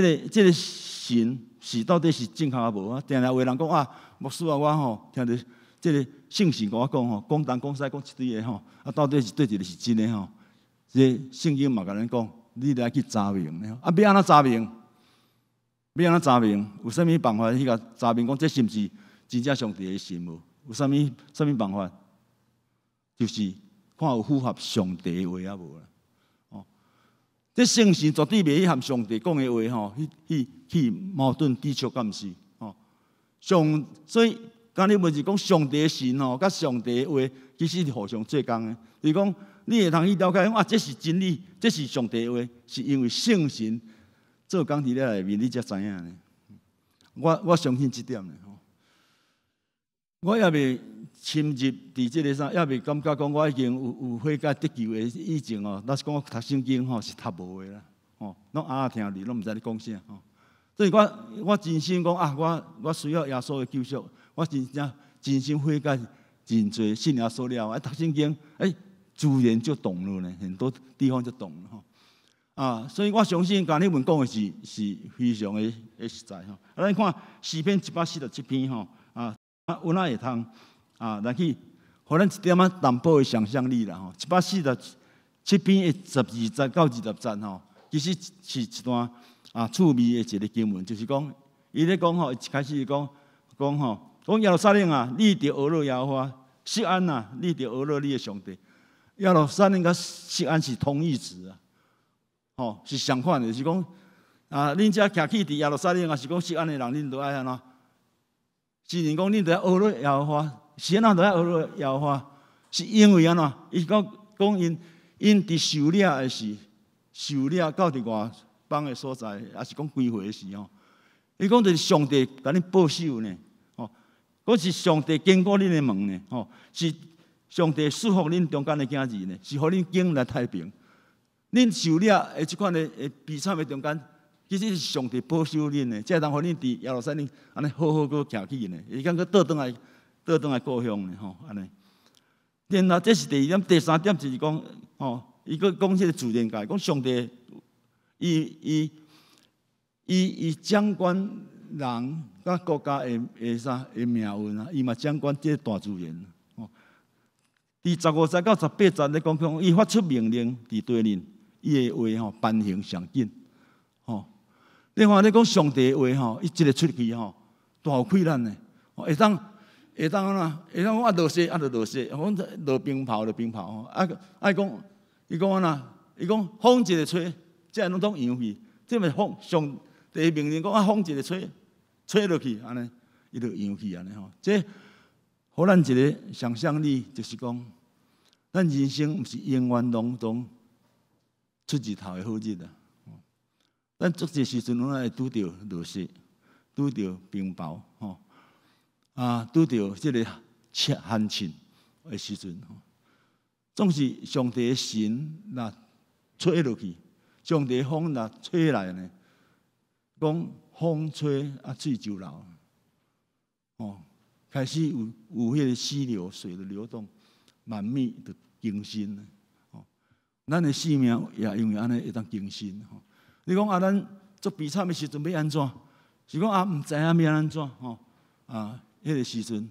個神是到底是正確抑無啊？定定有的人講啊，牧師啊，我吼聽著這個聖神共我講吼，講東講西講一堆的吼，啊到底是佗一个是真的吼？這聖經嘛共咱講，你來去查明啊，欲按怎查明？欲按怎查明？有啥物辦法去共查明講這是毋是真正上帝的神無？有啥物辦法？就是看有符合上帝的話抑無啦。哦，這聖神絕對袂去和上帝講的話吼，去矛盾抵觸，敢毋是？哦，所以剛你問是講上帝的神吼，佮上帝的話其實是互相做工的。就是講你會通去了解講啊，這是真理，這是上帝的話，是因為聖神做工佇你內面，你才知影呢。我相信這點呢。我猶未深入佇這个啥，猶未感覺講我已經有悔改得救的以前哦，若是講我讀聖經吼是讀無的啦，吼，攏啞聽哩，攏毋知咧講啥吼。所以我真心講啊，我需要耶穌的救贖，我真正真心悔改認罪信耶穌了後，啊讀聖經，欸，自然就懂了呢，很多地方就懂了吼。啊，所以我相信加爾文講的是非常的實在吼。啊，咱看詩篇147篇吼，啊。啊，有哪會通啊？來去，予咱一點仔淡薄的想象力啦吼。147篇的12節到20節吼，其實是一段啊趣味的一个經文，就是講，伊咧講吼，一開始講講吼，講耶路撒冷啊，你著呵咾耶和華；錫安啊，你著呵咾你的上帝。耶路撒冷佮錫安是同義詞啊，吼，是相款的，是講啊，恁遮徛起佇耶路撒冷啊，是講錫安的人，恁著愛按怎？自然講，恁著愛呵咾耶和華，是按怎著愛呵咾耶和華？是因為按怎？伊講講𪜶佇受掠的時，受掠到佇外邦的所在，抑是講歸回的時吼。伊講就是上帝共恁保守呢，吼，閣是上帝堅固恁的門呢，吼，是上帝賜福恁中間的囝兒呢，是予恁經歷太平。恁受掠的這款的悲慘的中間，其實是上帝保守恁的，才會當予恁佇耶路撒冷按呢好好閣徛起呢，會當閣倒轉來故鄉呢，吼，按呢。然後這是第二點，第三點就是講，吼，伊閣講這个自然界，講上帝，伊掌管人佮國家的啥的命運啊，伊嘛掌管這个大自然。吼，佇15節到18節咧講講，伊發出命令佇地面，伊的話吼頒行上緊。吼，你看你講上帝的話吼，伊一个出去吼，大有氣力呢。會當按怎？會當講啊落雪啊就落雪，講落冰雹就冰雹吼。啊啊伊講伊講按怎？伊講風一个吹，這攏總揚去，這咪風上帝命令講啊風一个吹，吹落去按呢，伊就揚去按呢吼。這予咱一个想象力，就是講，咱人生毋是永遠攏總出日頭的好日啊。咱足濟時陣攏會拄著落雪，拄著冰雹，吼，啊，拄著這个旱凊的時陣，吼，總是上帝的神若吹落去，上帝的風若吹來呢，講風吹啊水就流，哦，開始有彼个溪流水的流動，萬物就更新，哦，咱的生命也因為按呢會當更新，吼。你講啊，咱足悲慘的時陣欲按怎？是講啊，毋知影欲按怎吼？啊，彼个時陣，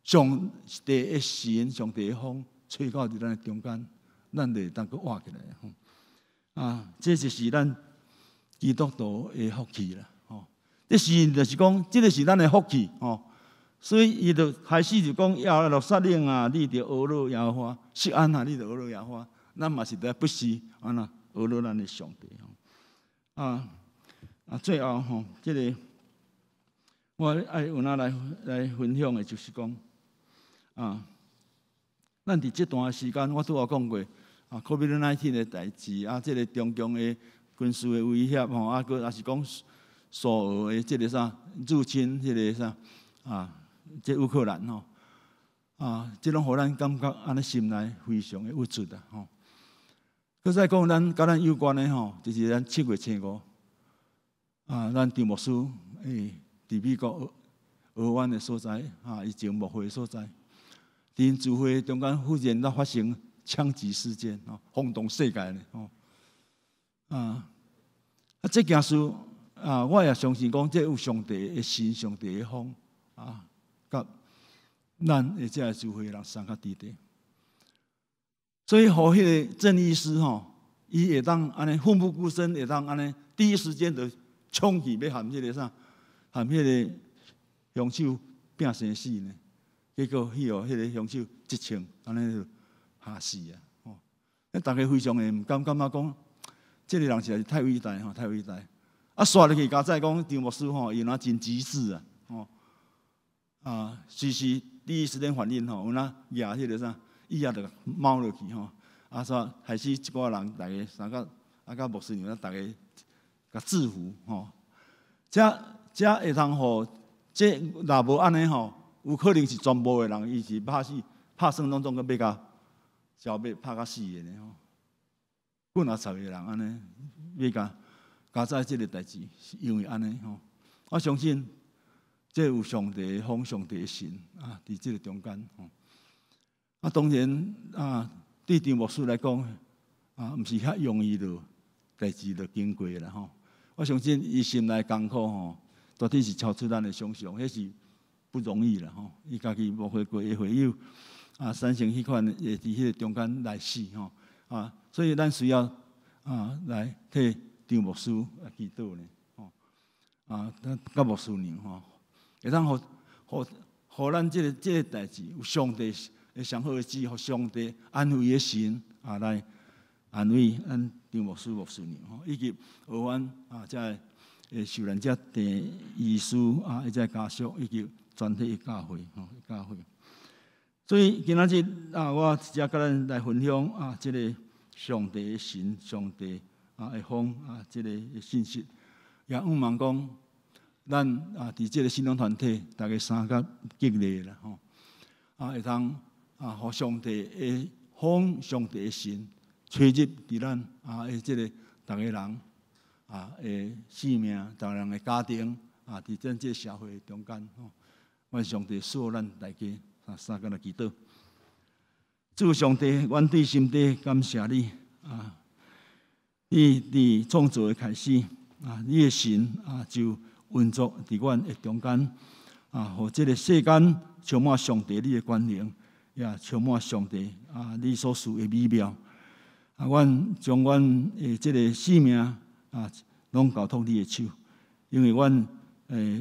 上帝的神，上帝的風吹到佇咱的中間，咱就會當閣活起來吼。啊，這就是咱基督徒的福氣啦，吼。這是就是講，這个是咱的福氣吼。所以伊就開始就講，耶路撒冷啊，你著呵咾耶和華；錫安啊，你著呵咾耶和華。咱嘛是著不時按怎呵咾咱的上帝吼。啊啊！最後吼，這个我愛有哪來分享的，就是講啊，咱佇這段時間，我拄仔講過啊，COVID-19 的代誌啊，這个中共的軍事的威脅吼，啊，閣抑是講蘇俄的這个啥入侵這个啥啊，這烏克蘭吼啊，這攏予咱感覺按呢心內非常的鬱卒啊吼。閣再講咱佮咱有關的吼，就是咱7月初5啊，咱張牧師佇美國学院的所在，啊，以前牧会的所在，伫𪜶聚会中間忽然咧發生槍擊事件，吼，轟動世界呢，吼。啊，這件事啊，我也相信講，這有上帝的神、上帝的風啊，佮咱的這个聚會人相佮佇佇。所以，予彼個鄭醫師吼，伊會當按呢奮不顧身，會當按呢第一時間就衝去欲和彼個啥，和彼個兇手拚生死呢？結果彼予彼個兇手一槍，按呢就嚇死啊！吼，那逐家非常的毋甘，感覺講，這個人實在是太偉大吼，太偉大！啊，煞入去加載講張牧師吼，伊若真機智啊，吼啊，隨時第一時間反應吼，有哪舉彼個啥，椅仔就貓落去吼，啊，煞害死一寡人，逐家三個啊，佮牧師娘逐家共制服吼，這這會通予這若無按呢吼，有可能是全部的人，伊是拍死拍算攏總閣欲共消滅拍甲死的呢吼。幾若十個人按呢，欲共加載這个代誌，是因為按呢吼。我相信這有上帝的風，上帝的神啊，佇這个中間吼。啊，當然啊，對張牧師來講啊，毋是遐容易就代誌就經過啦吼。我相信伊心內艱苦吼，絕對是超出咱的想象，彼是不容易啦吼。伊家己牧會過的會友啊，產生彼款會佇彼个中間來死吼啊，所以咱需要啊來替張牧師來祈禱呢吼啊，佮牧師娘吼，會當予予予咱這个這个代誌有上帝的上好的旨，予上帝安慰的神啊來安慰咱張牧師、牧師娘吼，以及學院啊，這个受難者鄭醫師啊，彼這个家屬以及全體的教會吼，教會。所以今仔日啊，我直接佮咱來分享啊，這个上帝的神、上帝啊的風啊，這个信息，也向望講，咱啊佇這个信仰團體，逐家相佮激勵啦吼，啊會通啊，予上帝的風、上帝的神吹入佇咱啊的這个逐个人啊的生命，逐个人的家庭啊，佇咱這个社會中間吼，願上帝賜福咱大家啊，相佮來祈禱。主上帝，阮對心底感謝你啊！你佇創造的開始啊，你的神啊就運作佇阮的中間啊，予這个世間充滿上帝你的權能，也充滿上帝啊你所賜的美妙。啊，阮將阮的這个生命啊，攏交託你的手，因為阮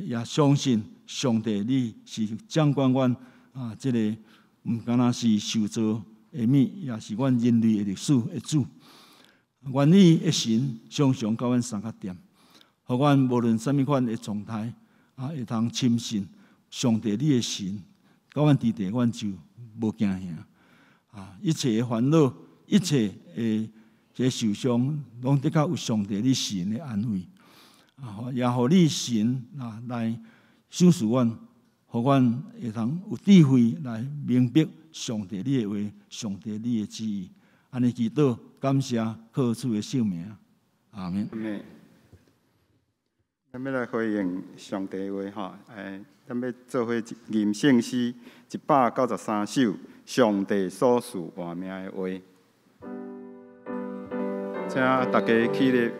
也相信上帝你是掌管阮啊，這个毋敢若是受造的物，也是阮人類的歷史的主。願你的神常常佮阮相佮踮，予阮無論啥物款的狀態啊，會通深信上帝你的神，佮阮佇佇，阮就無驚嚇啊！一切的煩惱，一切的這受傷，攏的確有上帝你神的安慰啊！也予你神啊來賞賜阮，予阮會通有智慧來明白上帝你的話，上帝你的旨意。按呢祈禱，感謝靠主的聖名，阿們。阿們。咱欲來回應上帝的話吼，咱欲做伙吟聖詩193首，上帝所賜活命的話，請大家起立。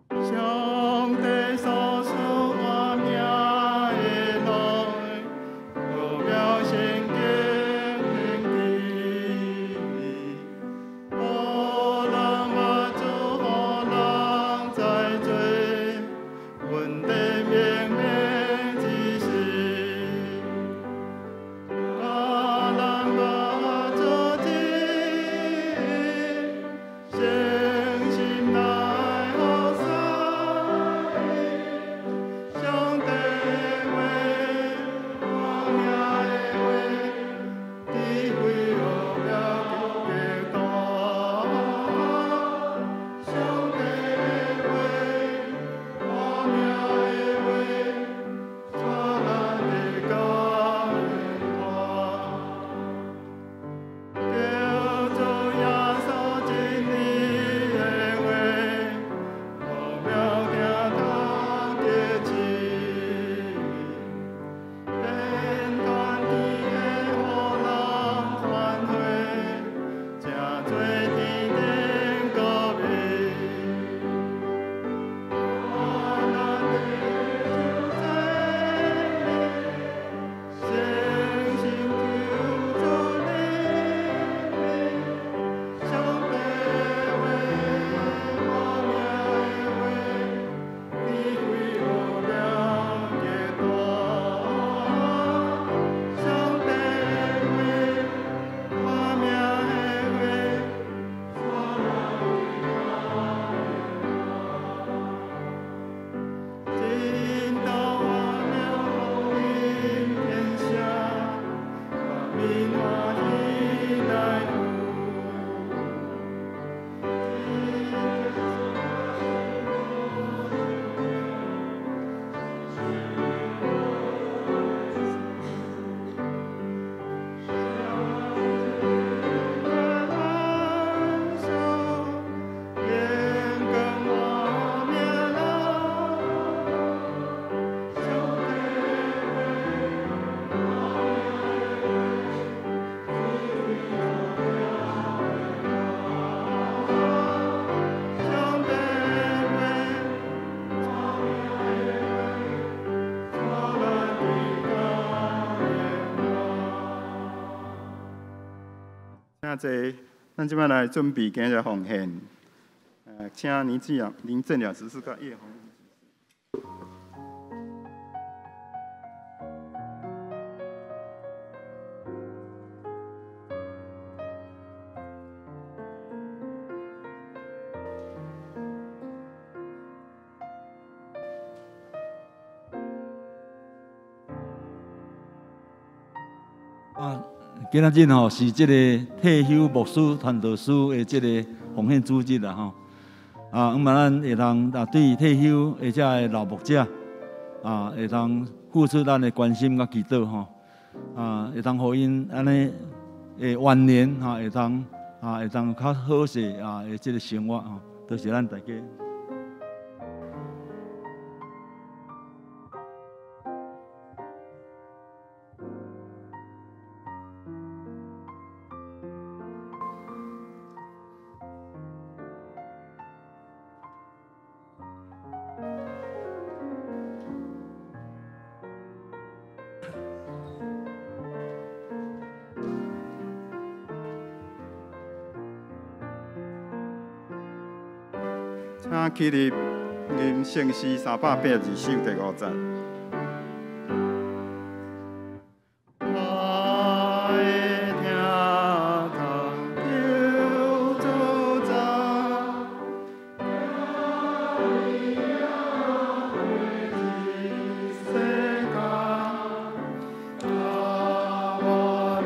上帝所賜活命的路，奧妙聖經天地，予人活主，予人知罪，恩典明明之時，教咱捌坐，咱這擺來準備今日奉獻。請林志陽、林正了執事佮葉紅。啊，今仔日吼是這個退休牧師傳道師的這個奉獻主日啦吼。啊，毋嘛咱會當啊對退休的這个老牧者啊，會當付出咱的關心佮祈禱吼。啊，會當予𪜶按呢的晚年吼，會當啊會當較好勢啊的這个生活吼，多謝咱大家。請起立，吟聖詩382首第五節。我會聽求主宰，世間，我日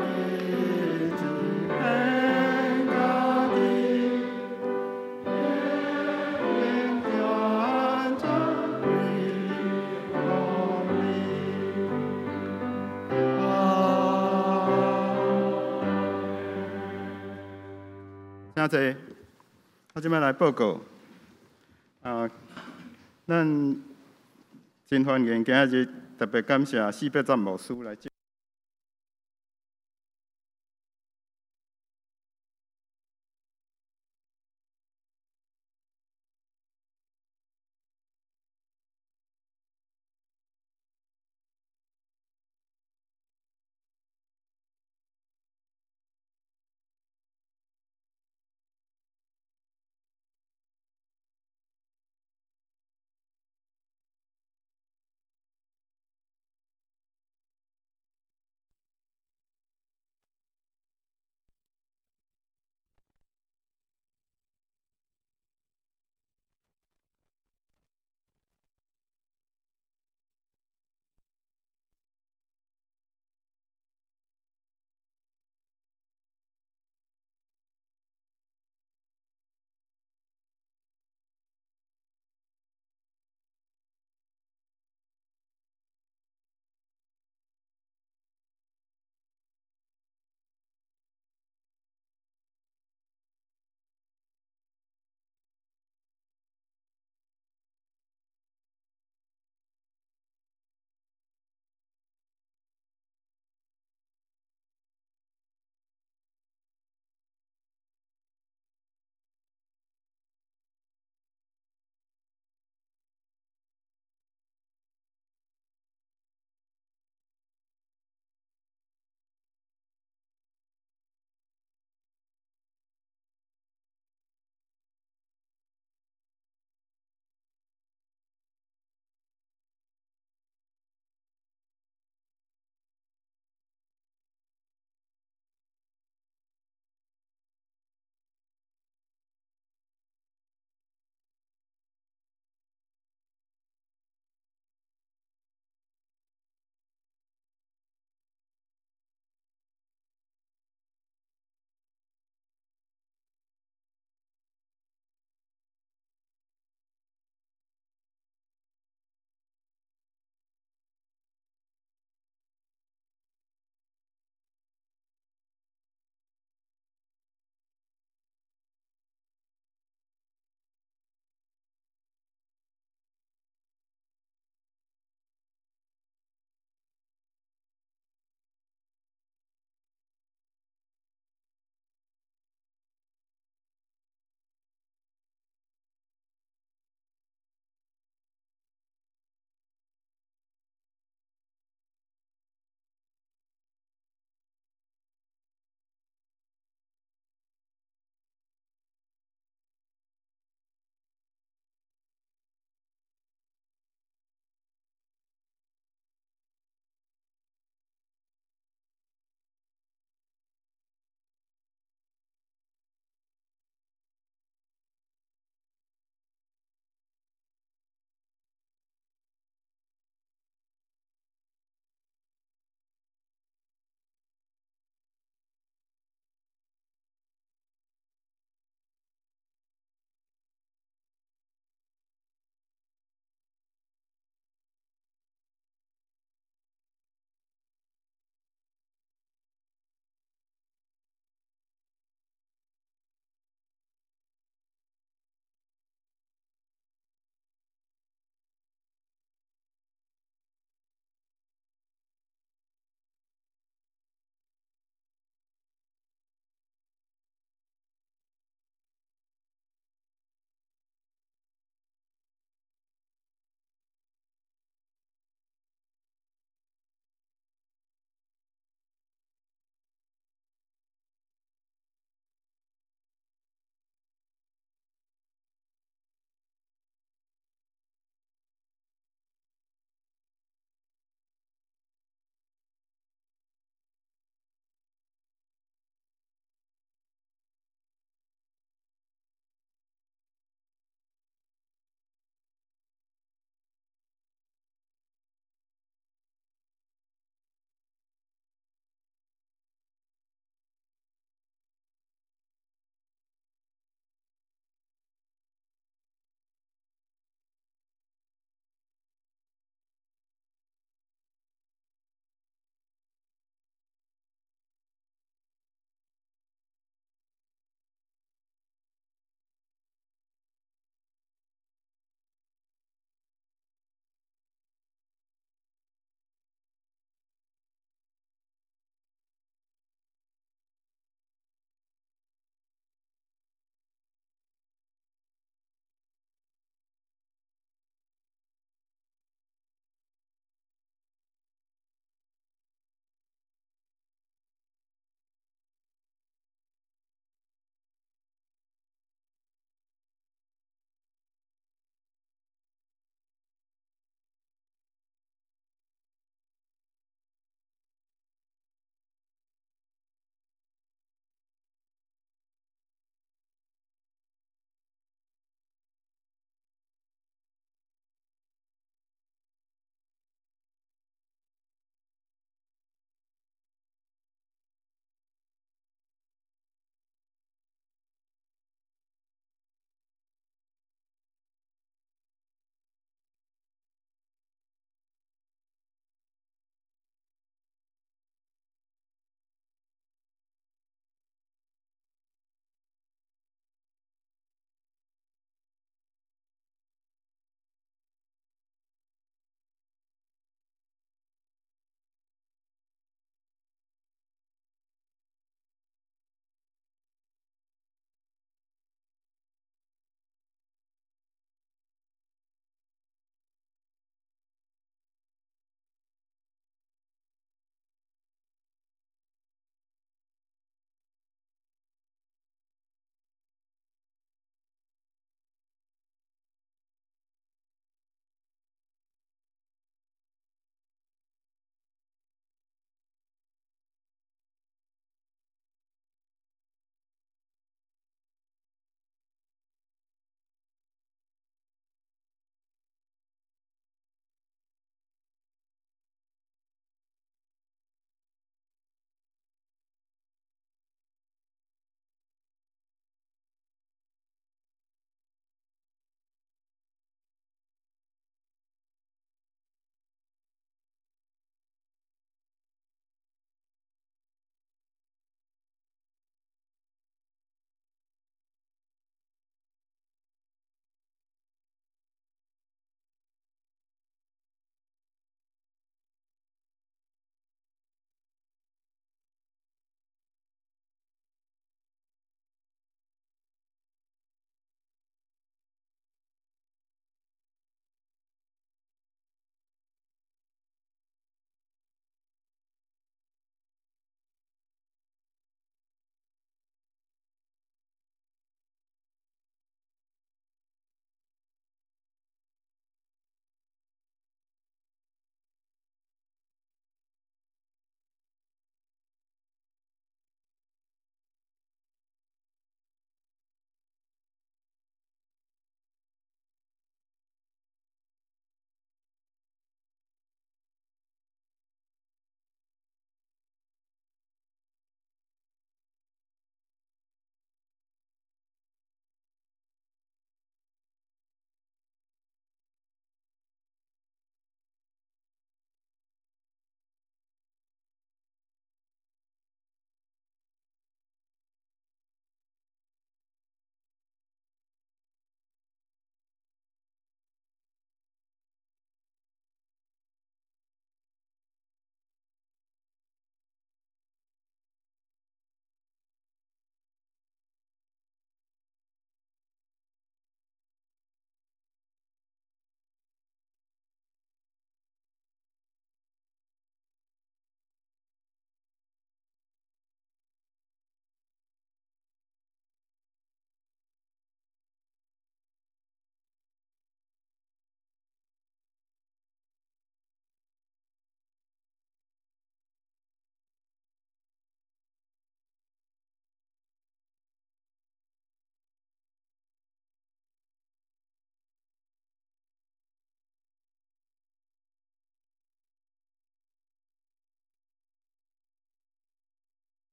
子献家己。永遠作為你。請坐，我這擺來報告。啊，咱真歡迎今日特別感謝四八站牧師來。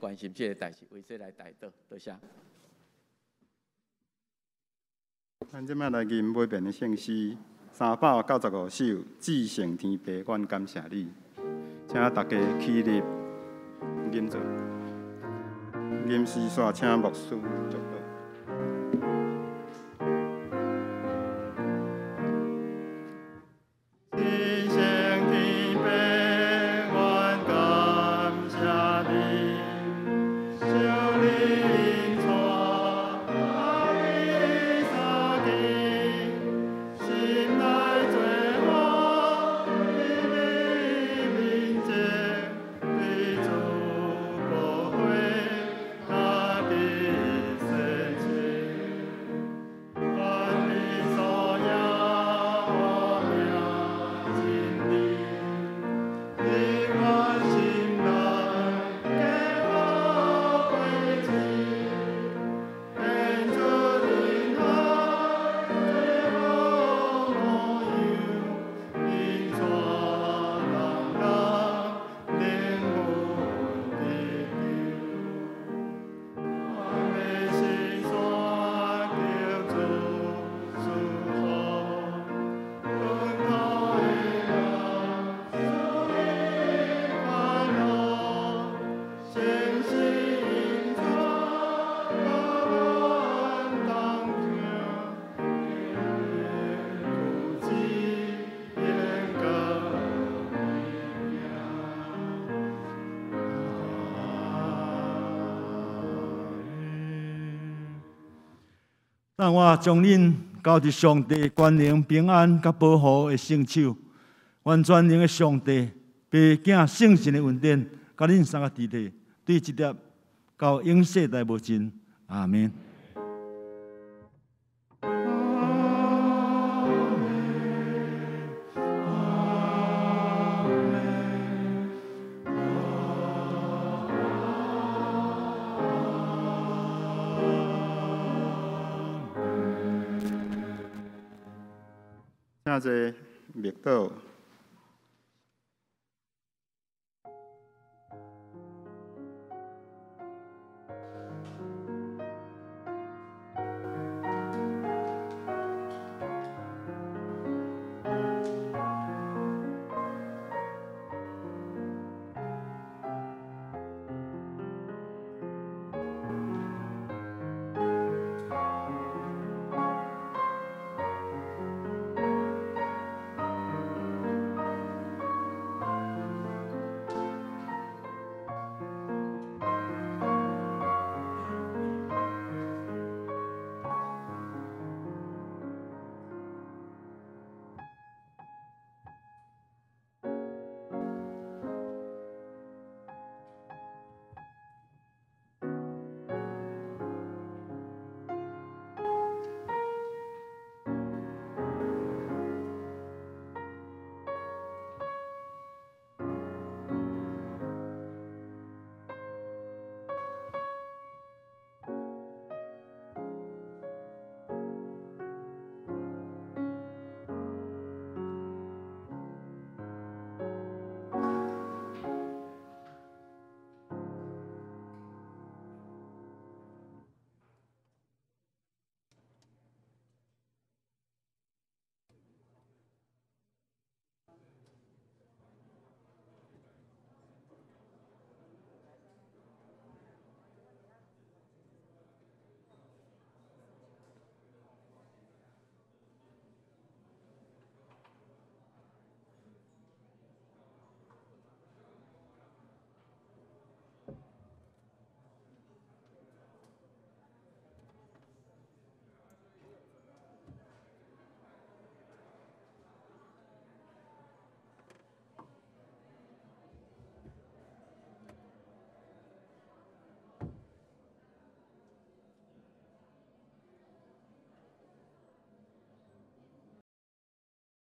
關心這個代誌，為這來代禱，多謝。咱這擺來吟尾遍的聖詩395首，至聖天父，阮感謝你，請大家起立吟做，吟詩煞請牧師祝禱。但我將恁交佇上帝權能、平安佮保護的聖手，願全能的上帝、父、囝、聖神的恩典，佮恁三個佇咧，對這粒到永世代無盡。阿們。請坐默禱。